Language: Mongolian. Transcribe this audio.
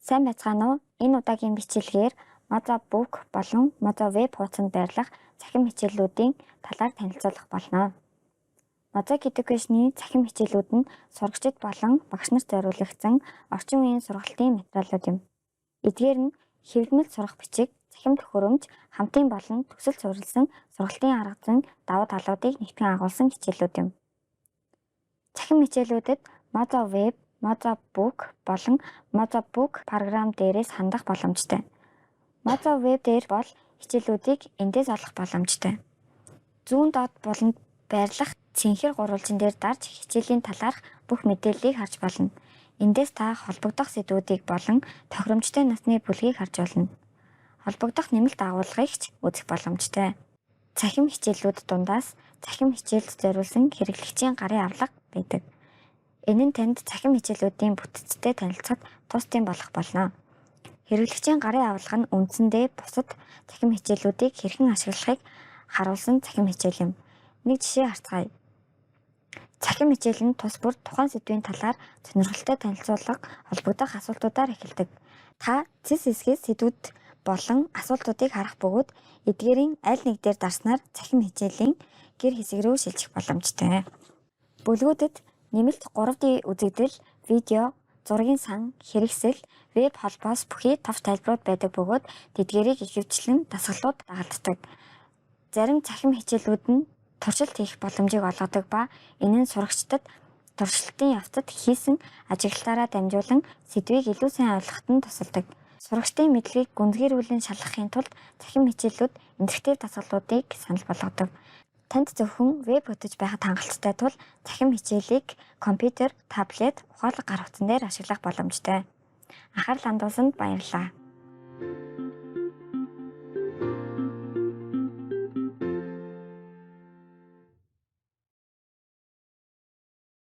Сайн байцгаана уу? Энэ удаагийн бичлэгээр Moza Book болон Moza Web хуудсанд байрлах цахим хичээллүүдийн талаар танилцуулах болно. Mosaic Education-ы цахим хичээлүүд нь сурагчид болон багш нарт зориулагдсан орчин үеийн сургалтын материалууд юм. Эдгээр нь хэвлэмэл сурах бичиг, цахим төхөөрөмж, хамтын болон төсөл суурилсан сургалтын арга зүйн давуу талуудыг нэгтгэн агуулсан хичээлүүд юм. Цахим хичээлүүдэд Moza Web, Moza Book болон Moza Book програм дээрээс хандах боломжтой. Moza Web дээр бол хичээлүүдийг эндээс олох боломжтой. Зүүн доод буланд байрлах цэнхэр гурвалжин дээр дарж хичээлийн талаарх бүх мэдээллийг харж болно. Эндээс та холбогдох сэдвүүдийг болон тохиромжтой насны бүлгийг харж болно. Холбогдох нэмэлт агуулгыг ч үзэх боломжтой. Цахим хичээлүүд дундаас цахим хичээлд зориулсан хэрэглэгчийн гарын авлага байдаг. Энэ нь танд цахим хичээлүүдийн бүтцтэй танилцахад тус тийм болох болно. Хэрэглэгчийн гарын авлага нь үндсэндээ бусад цахим хичээлүүдийг хэрхэн ашиглахыг харуулсан цахим хичээл юм. Нэг жишээ харцгаая. Цахим хичээл нь тус бүр тухайн сэдвийн талаар сонирхолтой танилцуулга, холбогдох асуултуудаар эхэлдэг. Та цэс хэсгээс сэдвүүд болон асуултуудыг харах бөгөөд эдгээрийн аль нэг дээр дарснаар цахим хичээлийн гэр хэсэг рүү шилжих боломжтой. Бүлгүүдэд нэмэлт 3D үзэгдэл, видео, зургийн сан, хэрэгсэл, веб холбоос бүхий товч тайлбарууд байдаг бөгөөд тэдгээрийг ихэвчлэн дасгалууд дагалддаг. Зарим цахим хичээлүүд нь туршилт хийх боломжийг олгодог ба энэ нь сурагчдад туршилтын явцад хийсэн ажиглалтаараа дамжуулан сэдвийг илүү сайн ойлгоход нь тусалдаг. Сурагчдын мэдлэгийг гүнзгийрүүлэн шалгахын тулд цахим хичээлүүд интерактив дасгалуудыг санал болгодог. Танд зөвхөн веб хөтөж байхад хангалттай тул цахим хичээлийг компьютер, таблет, ухаалаг гар утсан дээр ашиглах боломжтой. Анхаарал хандуулсанд баярлалаа.